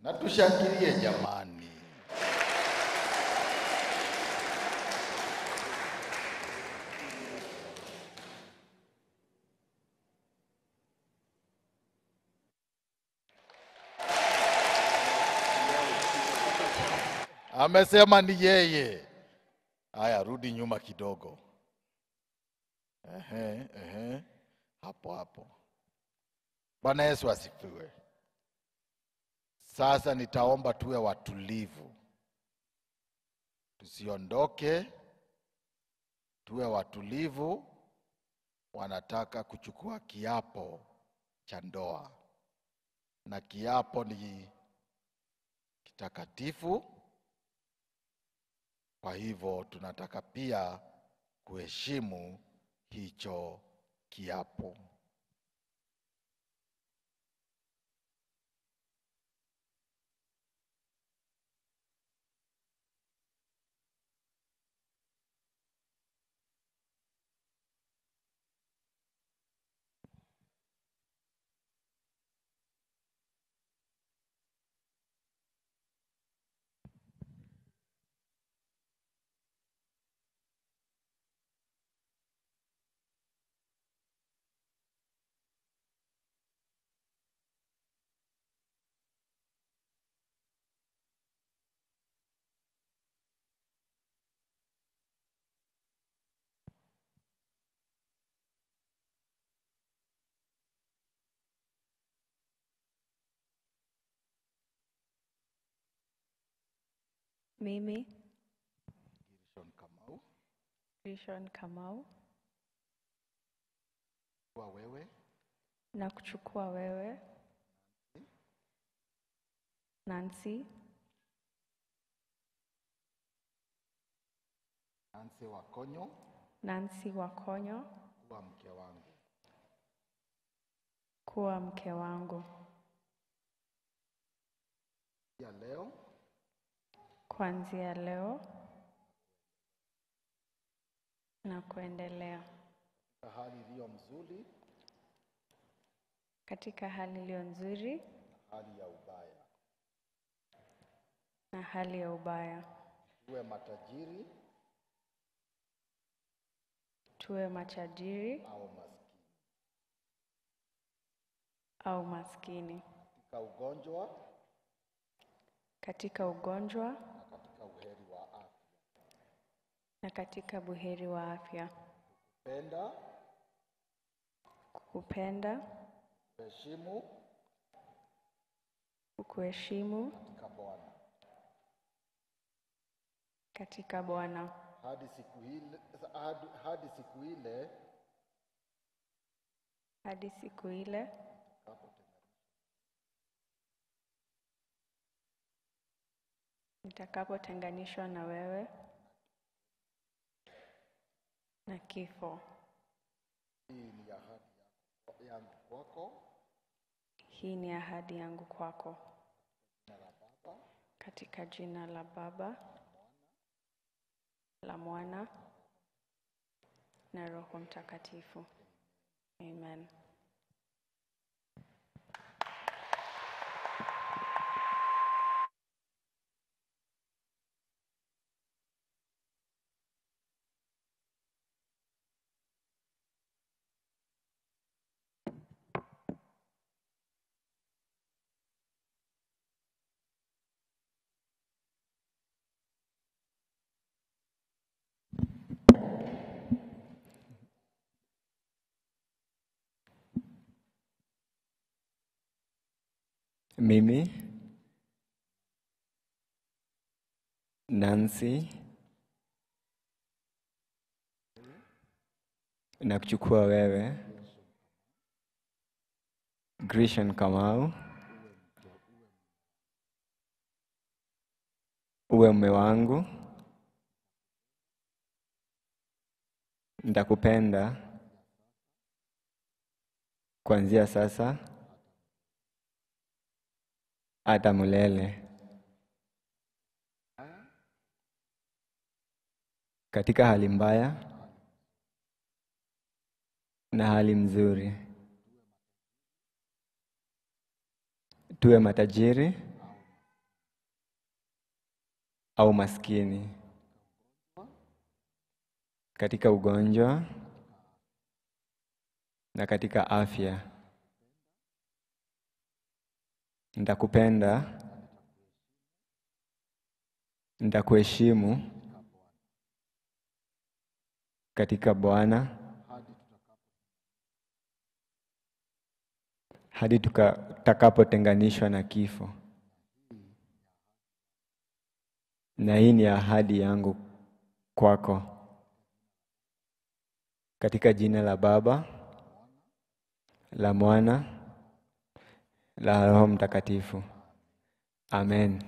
Na tushangilie jamani. Amesema ni yeye. Haya, rudi nyuma kidogo. Ehe, ehe. Hapo hapo. Bwana Yesu asifiwe. Sasa nitaomba tuwe watulivu. Tusiondoke. Tuwe watulivu. Wanataka kuchukua kiapo cha ndoa. Na kiapo ni kitakatifu. Kwa hivyo tunataka pia kuheshimu hicho kiapo. Mimi Gershon Kamau, Gershon Kamau, kwa wewe na kuchukua wewe Nancy, Nancy Wakonyo, Nancy Wakonyo, kuwa mke wangu, kuwa mke wangu ya leo, kuanzia leo na kuendelea, hali iliyo mzuri, katika hali iliyo nzuri, hali ya ubaya, na hali ya ubaya, tuwe matajiri, tuwe matajiri au maskini, au maskini, katika ugonjwa, katika ugonjwa, na katika uheri wa afya, na katika buheri wa afya, kupenda, kukupenda, kuheshimu, kukuheshimu katika Bwana, katika Bwana, hadi siku ile, hadi siku ile, hadi siku ile nitakapotenganishwa na wewe na kifo. Hii ni ahadi yangu kwako. Hii ni ahadi yangu kwako. Katika jina la Baba, la Mwana, na Roho Mtakatifu. Amen. Mimi Nancy na kuchukua wewe Gershon Kamau uwe mume wangu, nitakupenda kuanzia sasa hata milele, katika hali mbaya na hali mzuri, tuwe matajiri au maskini, katika ugonjwa na katika afya. Nitakupenda, nitakuheshimu katika Bwana hadi tutakapotenganishwa na kifo. Na hii ni ahadi yangu kwako, katika jina la Baba, la Mwana, la Roho Mtakatifu. Amen.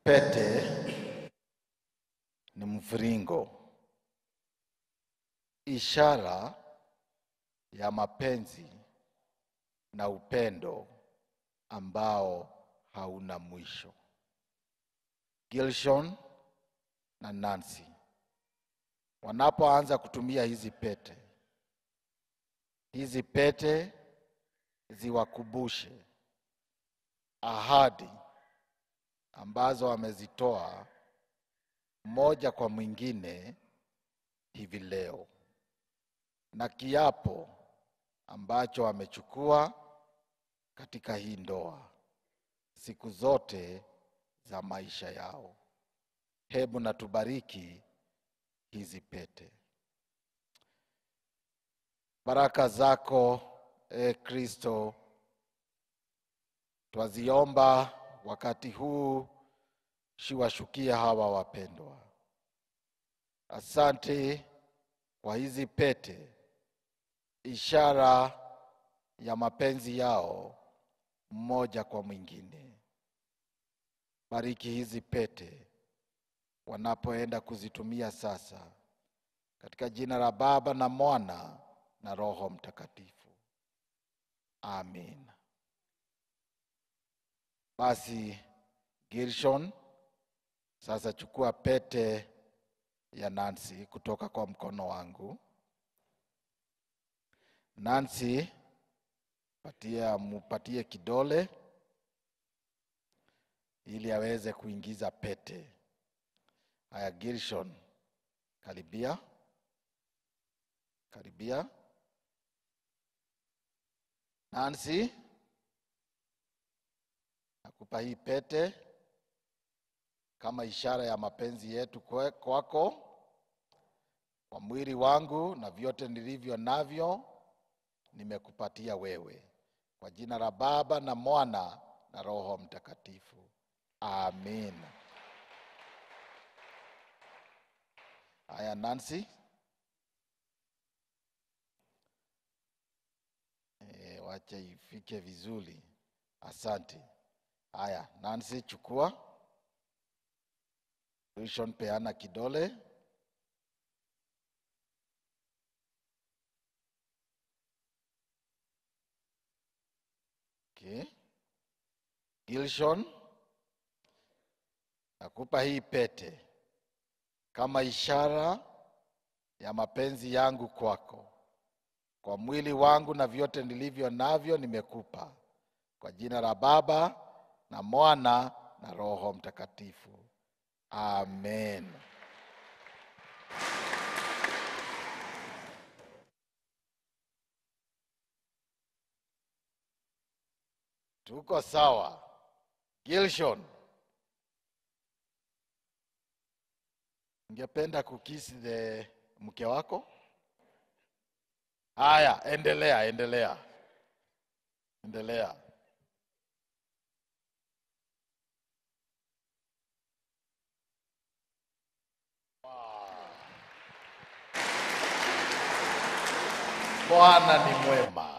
Pete ni mviringo, ishara ya mapenzi na upendo ambao hauna mwisho. Gilshon na Nancy wanapoanza kutumia hizi pete, hizi pete ziwakumbushe ahadi ambazo wamezitoa mmoja kwa mwingine hivi leo, na kiapo ambacho wamechukua katika hii ndoa siku zote za maisha yao. Hebu na tubariki hizi pete. Baraka zako, e Kristo, twaziomba wakati huu, shiwashukia hawa wapendwa. Asante kwa hizi pete, ishara ya mapenzi yao mmoja kwa mwingine. Bariki hizi pete wanapoenda kuzitumia sasa, katika jina la Baba na Mwana na Roho Mtakatifu. Amen. Basi Gilshon, sasa chukua pete ya Nancy kutoka kwa mkono wangu. Nancy, mupatie kidole ili aweze kuingiza pete. Haya Gilshon, karibia. Karibia. Nancy, nakupa hii pete kama ishara ya mapenzi yetu kwako, kwa mwili wangu na vyote nilivyo navyo nimekupatia wewe. Kwa jina la Baba na Mwana na Roho Mtakatifu. Amen. Haya Nancy. Wacha ifike vizuri. Asante. Haya Nancy, chukua. Gilshon, peana kidole. Okay. Gilshon, nakupa hii pete Kama ishara ya mapenzi yangu kwako, kwa mwili wangu na vyote nilivyo navyo nimekupa, kwa jina la Baba na Mwana na Roho Mtakatifu. Amen. Tuko sawa. Gilshon, ungependa kukisi the mke wako? Haya, endelea, endelea, endelea. Bwana ni mwema.